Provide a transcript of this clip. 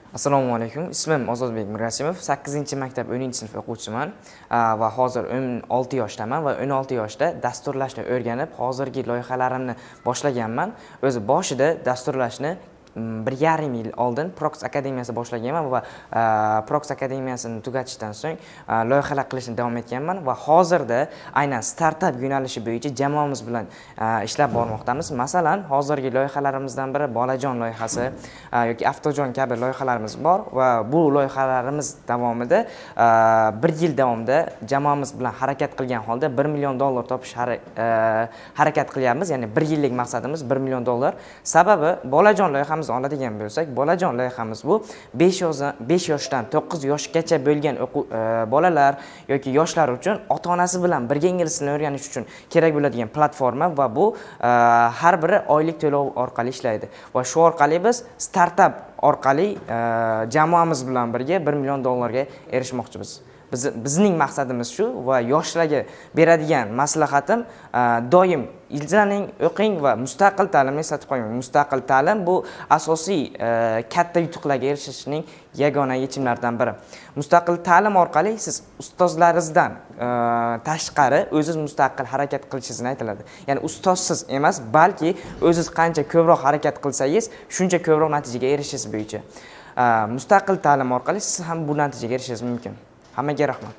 Assalomu alaykum. Ismim Ozodbek Mirasimov, 8-maktab 10-sinf o'quvchisiman va hozir 16 yoshdaman va 16 yoshda dasturlashni o'rganib, hozirgi loyihalarimni boshlaganman. O'zi boshida dasturlashni 1,5 yil oldin Prox akademiyasi boshlaganman va Prox akademiyasini tugatishdan so'ng loyihalar qilishni davom etganman va hozirda aynan startap yo'nalishi bo'yicha jamoamiz bilan ishlab bormoqdamiz. Masalan, hozirgi loyihalarimizdan biri Bolajon loyihasi yoki Avtojon kabi loyihalarimiz bor va bu loyihalarimiz davomida bir yil davomida jamoamiz bilan harakat qilgan holda 1 million dollar topish harakat qilyapmiz. Ya'ni bir yillik maqsadimiz 1 million dollar. Sababi, Bolajon loyihamizni oladigan bo'lsak, Bolajon loyihamiz bu 5 yoshdan 9 yoshgacha bo'lgan o'quv bolalar yoki yoshlar uchun ota-onasi bilan birga ingliz tilini o'rganish uchun kerak bo'ladigan platforma va bu har biri oylik to'lov orqali ishlaydi va shu orqali biz startap orqali jamoamiz bilan birga 1 million dollarga erishmoqchimiz. Bizning maqsadimiz shu va yoshlarga beradigan maslahatim doim izlaning, o'qing va mustaqil ta'limni eslatib qo'ying. Mustaqil ta'lim bu asosiy katta yutuqlarga erishishning yagona yechimlaridan biri. Mustaqil ta'lim orqali siz ustozlaringizdan tashqari o'zingiz mustaqil harakat qilishingizni aytiladi. Ya'ni ustozsiz emas, balki o'zingiz qancha ko'proq harakat qilsangiz, shuncha ko'proq natijaga erishishingiz bo'yicha. Mustaqil ta'lim orqali siz ham bu natijaga erishishingiz mumkin. Hammaga rahmat.